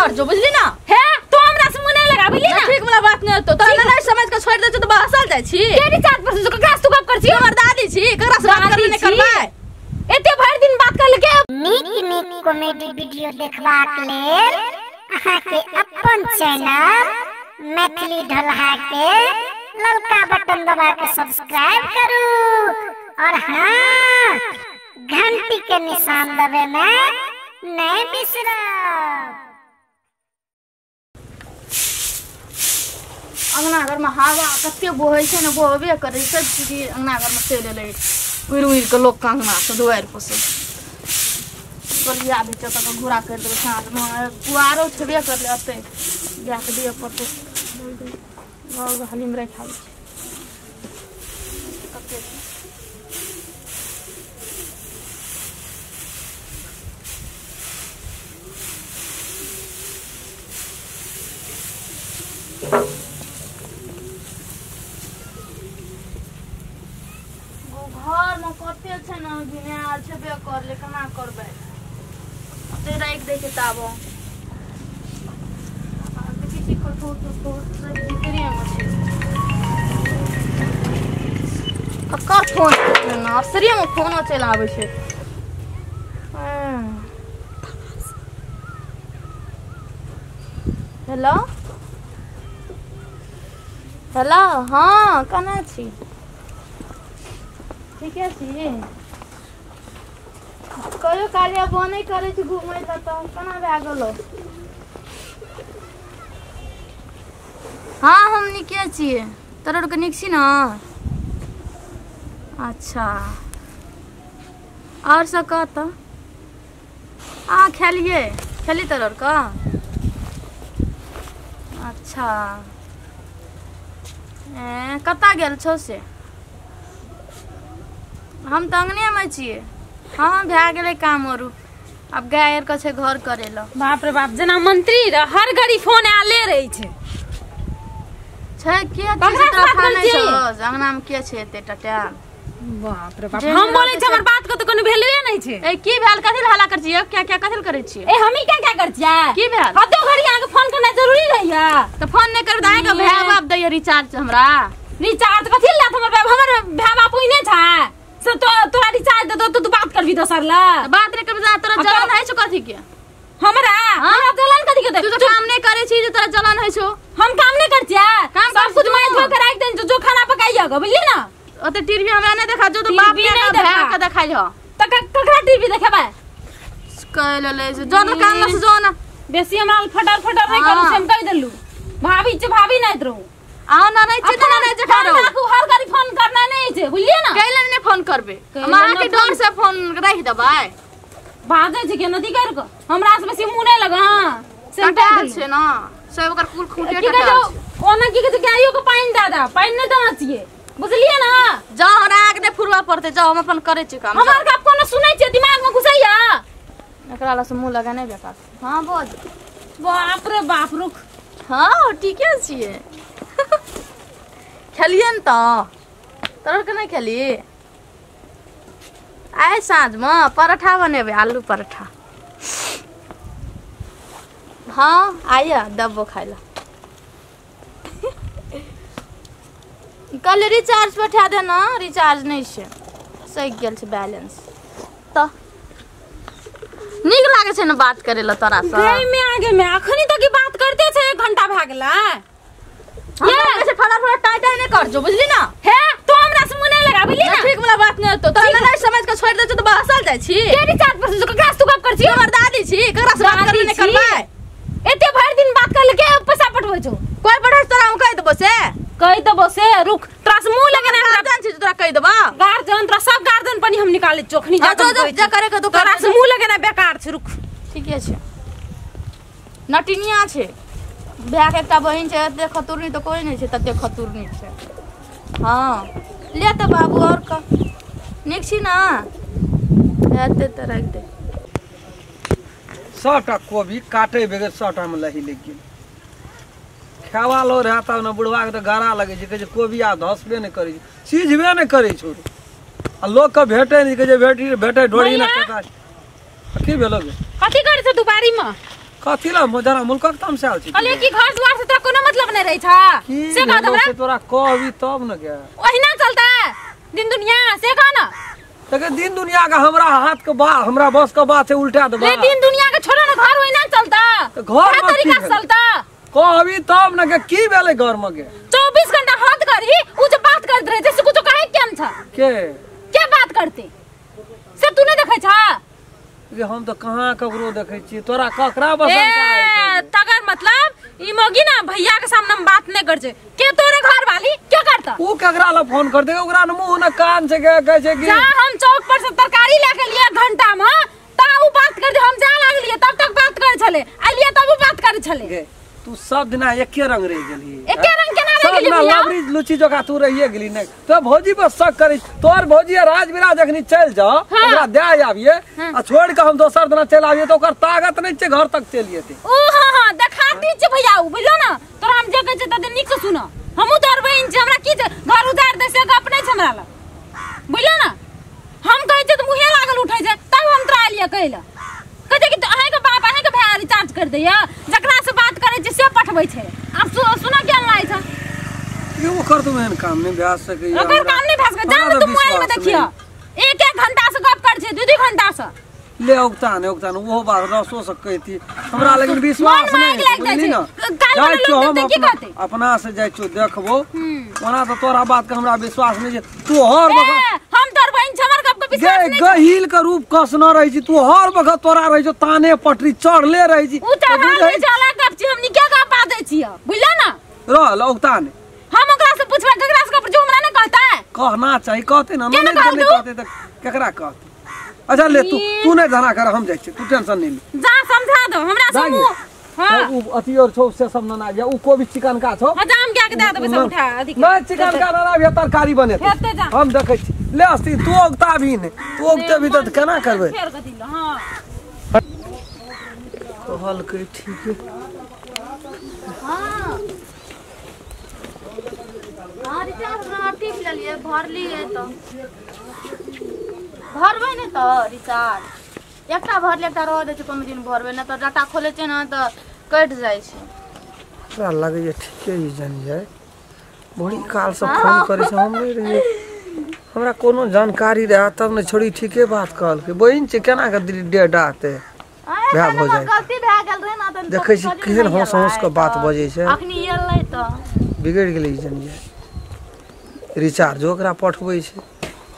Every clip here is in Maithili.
कर जो बुझली ना। हे तो हमरा से मुंह नहीं लगा बुझली ना। ठीक वाला बात नहीं तो तोरा नहीं समझ के छोड़ दे छ तो बहसल जाय छी। के रिचार्ज पर से ककरा से तू गप कर छी? हमर दादी छी, ककरा से बात करबे नहीं करबै। एते भर दिन बात कर लके। नीक नीक कॉमेडी वीडियो देखबाक लेल अहाँ के अपन चैनल मैथिली ढोलहा के ललका बटन दबा के सब्सक्राइब करू और हाँ घंटी के निशान दबे में नहीं बिसरब। अंगना घर में हवा कते बहै छै ने, बहबे करै सब चीज अंगना घर में चलि एलै उड़ि उड़ि के लोक के अंगना से दुआरि पर से बलिया भेटत तक घूरा करि देबै। साँझमे पुआरो छेबे करलै ओतै गायके दिअ पड़तै। घर हालीमे राखि आबै छै कते। घर में कते छै ने घिनायल छेबे करलै, केना करबै? ओतै राखि दै छै ताबो। देखै छी कठोर तोर सब भीतरेमे छै। ककर फोन नर्सरीमे फोनो चलि आबै छै। हेलो हेलो, हाँ केना छी? ठीके छी। कहियो काल अबो नहि करै छी घुमै लए तऽ केना भए गेलौ? हाँ हम नीके छियै, तोरा आरके नीक छी ने? अच्छा आओर सब कह तऽ। अहाँ खेलियै? खेली तोरा आरके? अच्छा कतऽ गेल छौ से? हम तऽ अंगनेमे छियै। हाँ भए गेलै काम आरू, आब गाय आरके छै घर करै लए। बाप रे बाप, जेना मंत्री हर घड़ी फोन आले रहै छै। छै के छै अंगनामे के छै एते टटायल? बाप रे बाप, हम बोलै छी हमर बात के तऽ कोनो वैल्यूए नहि छै। ए की भेल? कथी लए हल्ला करै छियै? क्या क्या कथी लए करै छियै? ए हमही क्या क्या करै छियै? की भेल? हदो घड़ी अहाँके फोन करनाइ जरूरी रहैया? तऽ फोन नहि करबै तऽ अहाँके भाय बाप दैया रिचार्ज हमरा। रिचार्ज कथी लए हमर भाय? हमर भाय बाप ओहिने छै से तो तोरा रिचार्ज दे दो, तू बात करबी दोसर ला। बात नहि करबी तऽ तोरा जलन होइ छौ कथी के? हमरा हमरा जलन कथी के? तू तऽ काम नहि करै छी जे तोरा जलन होइ छौ। हम काम नहि करै छियै, काम सब कुछ मैं धो के राखि देने जो खाना पकाइया ग, बुझली ना? ओते टीवी हमरा नहि देखा जो, तो बाप के भाय के देखाइ ह। त ककरा टीवी देखेबै? कह लेले से जो न काम से जो न। बेसी हमरा फटर फटर नहि करू से हम कहि देलु। भाभी छै भाभी नहि रहू। आ ना नहि छै तऽ नहि छै करू। राखू, हर घड़ी फोन करना नहि छै, बुझलियै ना? कैला नहि फोन करबै? हम अहाँके डर से फोन राखि देबै। बाजै छै के नदी कर के हमरा से बेसी मुंह नहि लगा। हां से कटाल छै ना सब ओकर कुल खूंटे कटाल छै। ओना की कहै छै गाइयो के पानि दादा पानि नहि देना छियै, बुझलियै ना? जाओ हमरा आगे नहि फुरवा पड़तै, जाओ हम अपन करै छी काम। हमर गप कोनो सुनै छियै? दिमाग में घुसैया एकरा ला से मुंह लगा नहि बेकार। हां बोल। बाप रे बाप रुक। हां ठीके छियै। खेलियै ने तऽ तोरा के नहि खेली? आइ साँझमे पराठा बनेबै, आलू पराठा। हाँ आइया देबो खाइ लए। कल रिचार्ज पठा दे ना, रिचार्ज नहि छै, सहि गेल छै बैलेंस। तऽ नीक लागै छै ने बात करै लए तोरा से? में आगे में अखनी तक बात करते छै, 1 घंटा भए गेलै। ये फटाफट फटाफट टाइ टाइ नहि कर जो, बुझली ना? हे तो हमरा से मुंह नहीं लगा, बुझली ना? ठीक वाला बात नहीं तो तोरा नहीं समझ के छोड़ दे छ तो बहसल जाय छी। के रिचार्ज पर से ककरा से तू गप कर छी? हमर दादी छी, ककरा से बात करबे नहीं करबै। एते भर दिन बात कर लके पैसा पठबै छौ? कोइ पठै तोरा हम कहि देबो से। कहि देबो से? रुक, तोरा से मुंह लगेना गार्जियन छी तोरा कहि देबो। गार्जियन तोरा सब गार्जियन पनी हम निकालै चोखनी जा जो जा करे के तोरा से मुंह लगेना बेकार छै। रुक ठीके छै। नटिनिया छै, भाय के एकटा बहिन छै, एते खतुरनी तऽ कोइ नहि छै तते खतुरनी छै। हाँ ले तऽ बाबू और कह नीक छी ना? एते तऽ राखि दे। सबटा कोबी काटे बगैर सबटा में लही लागि गेल। खेवा लो रहे तब ने बुढ़वा के तऽ गरा लगै छै, कहै छै कोबी आ धसबे नहि करै छै, सिझबे नहि करै छौ। आ लोक के भेटै नहि, कहै छै भेटी भेटै ढोरी ना केता। की भेलो गे? कथी करै छ तू बाड़ी में? कथी ला जरा मुल्कक तमसायल छी। कहलियै कि घर दुआर से तोरा कोनो मतलब नहीं रही छा से कह हमरा। से तोरा कहबी तब न गे ओहिना चलता दिन दुनिया से कह ना। तके दिन दुनिया का हमरा हाथ के बा हमरा बस के बात से उल्टा देबा। ले दिन दुनिया के छोड़ो ना घर ओहिना चलता घर में तरीका से चलता कहबी तब न के की भेलै घर में गे। 24 घंटा हाथ करी उ जो बात करत रहे से कुछो कहे केम छ के बात करते से तू नहीं देखै छा। जे हम तो कहां ककरो देखै छी तोरा ककरा बसन ए तगर मतलब ई मोगी ना भैया के सामने हम बात नहीं कर छे के तोरे घर वाली के करता उ ककरा ला फोन कर दे ओकरा न मुंह न कान से के कहै छै कि जा हम चौक पर से तरकारी ले के लिए घंटा में ता उ बात कर दे हम जा लागलिए तब तक बात करे छले आलिए तब उ बात करे छले। तू सब दिना एके रंग रह गेली एके रंग केना रह गेली भैया सब लबरी लुची जका तू रहिए गेली नै तो भौजी पर शक करी तोर भौजी राज विराज अखनी चल जा ओकरा दे आबिए आ छोड़ के हम दोसर दिना चल आबिए तो ओकर ताकत नै छै घर तक चल जेतै। ओ हां हां देखाती छै भैया उ बुझलो ना तोरा हम जे कहै छै त नीक से सुन हमहु तोर बहिन छी हमरा की घर उधार दे से गप नै छै हमरा लग बुझलो ना। हम कहै छै त मुहे लागल उठै छै तब हम तोरा आलिए कहैला कहै कि अहाँ के बाप अहाँ के भाई रिचार्ज कर दैया जकरा से बात करे छै से पठबै छै। आब सुन के लाइ छै ये ओकर तो एहन काम नहीं भए सकै ओकर काम नहीं भए सकै जा तू मोबाइल में देखियो एक एक घंटा से गप कर छै दू दू घंटा से ले औगता ने औगता ने ओहो बात रसो से कहती हमरा लेकिन विश्वास नहीं बुझली ना। काल लोग की कहते अपना से जाइ छौ देखबो ओना तो तोरा बात के हमरा विश्वास नहीं छै तू हर वक्त हम तोर बहिन छ हमर गप के विश्वास नहीं गहिल के रूप कसना रही छी तू हर वक्त तोरा रही छौ ताने पटरी चढ़ले रही छी उ चढ़ा नहीं चला गप छी हमनी के गप बाजै छी बुझला ना रहल औगता ने। हम ओकरा से पूछबै ककरा से गप जो हमरा नहीं कहता है कहना चाहिए कहते ना नहीं कहते त केकरा कहते। अच्छा ले तू तू नहीं धना कर हम जाइ छी तू टेंशन नहीं ले जा समझा दो हमरा से मुंह हां उ अथी और छौ से सब ना जा उ कोबी चिकन का छौ हां जाम क्या के दे देबै सब उठा अधिक नहीं चिकन का ना अभी तरकारी बने हम देखै छी ले अस्ती तू औगता भी ने तू औगते भी त केना करबै फेर कथि ल हां कहलकै ठीक है। हां हां रिचार्ज हमरा टिप लेलिए भरलिए त भरबै ने त रिचार्ज एकटा भरले एकटा रह दै छै कोनो दिन भरबै ने त डाटा खोले छै ने त कटि जाइ छै। हमरा लगैए ठीके ई जानि जाय बड़ी काल से फोन करै छै हम नहि रहियै हमरा कोनो जानकारी रहए तब ने छोड़ी ठीके बात कहलकै बहिन छै केना के डेढ़ आते भए भऽ जाइ गलती भए गेल रहै ने त देखै छी केहन हँस हँस के बात बजै छै अखनी एलै त बिगड़ि गेलै ई जानि जाय रिचार्ज ओकरा पठबै छै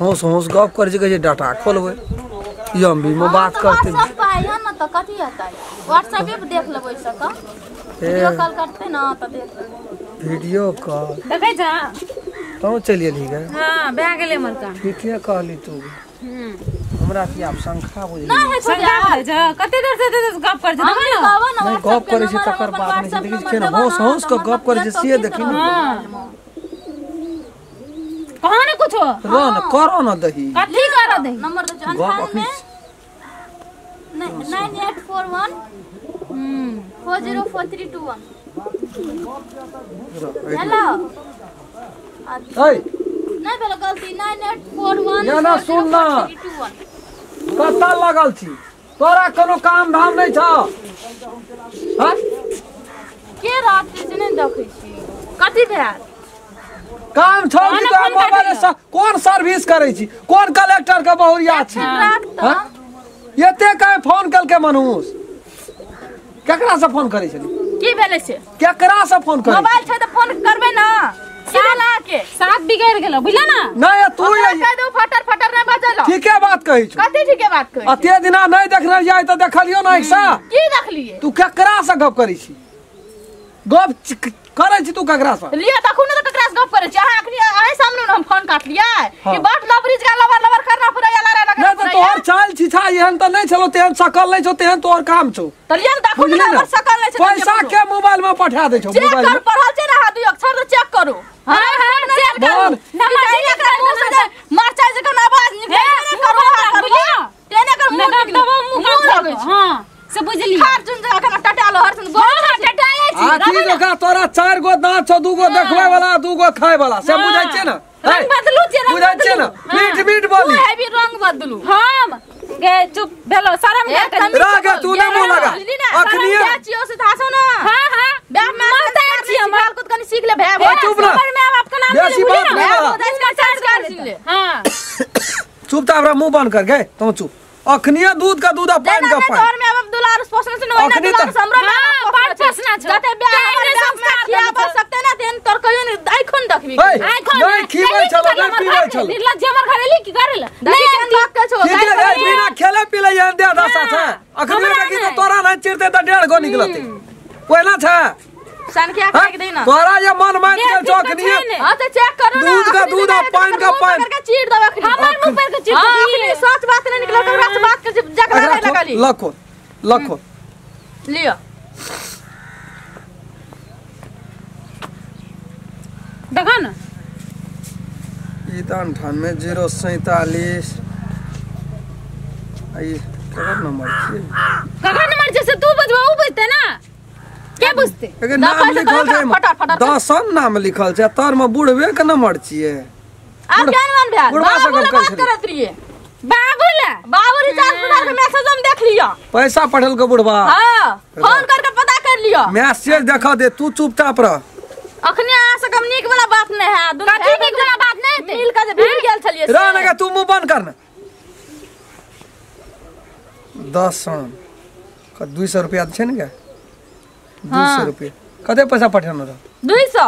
हँस हँस गप करै छै कहै छै डाटा खोलबै एम बी में बात करते व्हाट्सएप पर आइयो ना त कथी हेतै व्हाट्सएप पे देख लेबै सक वीडियो कॉल करते ना त देख लेबै वीडियो कॉल देखै छ तू चलि एलही गे। हां भए गेलै हमर काम ठीके कहली तू हमरा की आब शंखा बुझली ना है शंखा बुझै छ कते देर से गप कर छै देखै ना नहीं गप करै छै तकर बात नहीं देखै छी केना हँस हँस के गप करै छै से देखी ना। कहा ना कुछो रह न करो न दही कथी करो दही नंबर दे 98 9841 404321 हेलो ए नहीं भेल गलती 9841 ना ना सुन ना कतऽ लगल छी तोरा कोनो काम धाम नहीं छौ हां के रात से नहीं देखै छी कथी भेल काम छौ कि तोरा मोबाइल से कोन सर्विस करै छी कोन कलेक्टर के बहुरिया छी एते काहे फोन कलके मनुष केकरा से फोन करै छली की भेलै से केकरा से फोन करै मोबाइल छै त फोन करबै ना सीधा ला के साथ बिगड़ गेलो बुझला ना नहीं तू कह दो फटर फटर नहीं बजलो ठीके बात कहै छौ कथी ठीके बात कहै अते दिना नहीं देखने जाय त देखलियो ना एक सा की देखलिए तू केकरा से गप करै छी गप करै छी तू केकरा से लिया देखू ने त केकरा से गप करै छी अहाँ अखनी अहीं सामने ने हम फोन काटलियै कि बट लबरीज का लबर लबर करना पड़ै या लड़ा नहीं त तोहर चाल छी छा एहन त नहीं छलो तेहन सकल नहीं छौ तेहन तोहर काम छौ त लिया देखू ने हमर सकल नहीं छै पैसा के मोबाइल में पठा दै छौ चेक मोबाइल कर में पढ़ल छै ना दू अक्षर त चेक करू हां हां चेक करू नंबर एकरा मुंह से मरचाई जकाँ आवाज निकलै करू बुझलियो तेने कर मुंह मुंह लगै छै हां से बुझलियो हर जुन जखन टटालो हर सुन हां हां टटाले छी अथी जकाँ तोरा 4 गो दांत छौ 2 गो देखबै वाला 2 गो खाय वाला से बुझै छै ना रंग बदलू छै रंग बुझै छै ना मीठ मीठ बोली तू हैवी रंग बदलू हम गे चुप भेलो शरम कर रह गे तू नहीं मुंह लगा अखनिए कहै छियौ से थासो ना। हां हां ब्याह में मत आयल छी हम बाल कुत कनी सीख ले भै। चुप रह। हमर my बाप के नाम बेसी ले बात बुझली नहि ना। बना। संस्कार सीख ले। हां चुप तऽ हमरा मुंह बंद कर गए तू चुप। अखनिया दूध का दूध आ पानि का पानि। तोर में अब दुलार पोसने से ओहिना अखनी दुलार तऽ- हमरो हाँ, माय बड़ पोसना छौ। जते ब्याह तेहने हमर बाप संस्कार माय खियाब देने छौ। सकते ना तेहन तोर कहियो ने आइखन देखबी। ओए, आइखन नहि खिबै छलो, नहि पीबै छलो। निर्लज्ज हमर घर एली की करे ला? नहीं नहीं केहन बात कहै छौ। ठीक है रे, बिना खेले पीले एहन देह दशा छै। अखनिया हमरा देखी तऽ नहि। तोरा नहि चिरते तऽ 1.5 गो निकलते। ओहिना छै। सनखिया हाँ? खाय के दे ना। तोरा ये मन मानि देह गेल छौ ठीक तऽ अखनिया। छै ने। हां तऽ चेक करू ना। दूध का अखनी दूध आ तऽ पानि का मुँह पानि। पकड़ के चीर देबै अखनी। हमर मुंह पर के चीर हाँ, देबही। अखनी सच बात नहीं निकलल ककरा से बात कर जकरा एकरा नहीं लगली। लखो लखो लियो। देखा ना। ई तऽ 98 047 आ ई केकर नंबर छियै? ककर नंबर छै से तू बुझबा उ बुझते ना। के बुझते? एकर नाम पैसा लिखल ककरा छै फटाफट फटाफट। दसन नाम लिखल छै तर में बुढ़वे के नंबर छियै। आब केहन मन भेल? बुढ़वा से बाबू गप ले करै बात छलियै। करत रहियै। बाबू ला बाबू रिचार्ज पुरा के मैसेज हम देख लियो। पैसा पठेलको बुढ़वा। हां फोन करके पता कर लियो। मैसेज देखा दे तू चुपचाप रह। अखने अहाँ से कम नीक वाला बात नहीं है। दुनू कथी भाई नीक वाला बात नहीं हेतै? मिल के जे भिड़ गेल छलियै से। रह ना तू मुंह बंद कर ना। 10 का 200 रुपया छै ने गे? 200 रुपया कते पैसा पठेने रह? 200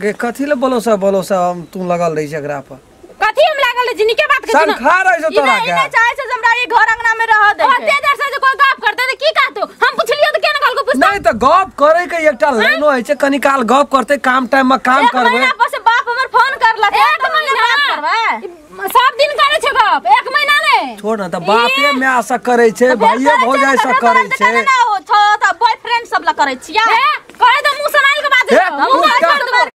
गे कथी ले बोलो सा हम तू लगल रही छै एकरा पर। कथी हम लागल रही छी? नीके बात कहै छी ना। संखा रहे छौ ई तोरा नहि के। ई नहि चाहै छै जे हमरा ई घर अंगना में रह दे। ओते देर से जे कोई गप करतै तऽ की कहतौ? हम पुछलियौ तऽ केना कहलकौ पुछतौ? नहीं तऽ गप करे के एकटा लाइनो होइ छै, कनी काल गप करते काम टाइम में काम एक करबै। महीना पर से बाप हमर फोन करलक। एक महीना बात करबै। सब दिन करे छै गप, एक महीना नहि। छोड़ ना तऽ बापे my से करे छै, भाइये भौजाइ से करे छै। ना हो छौ तऽ बॉयफ्रेंड सब ला करै छियै। हे, कहे तऽ मुंह सम्हाल के बाजै हे, छौ। मुंह तू सम्हाल के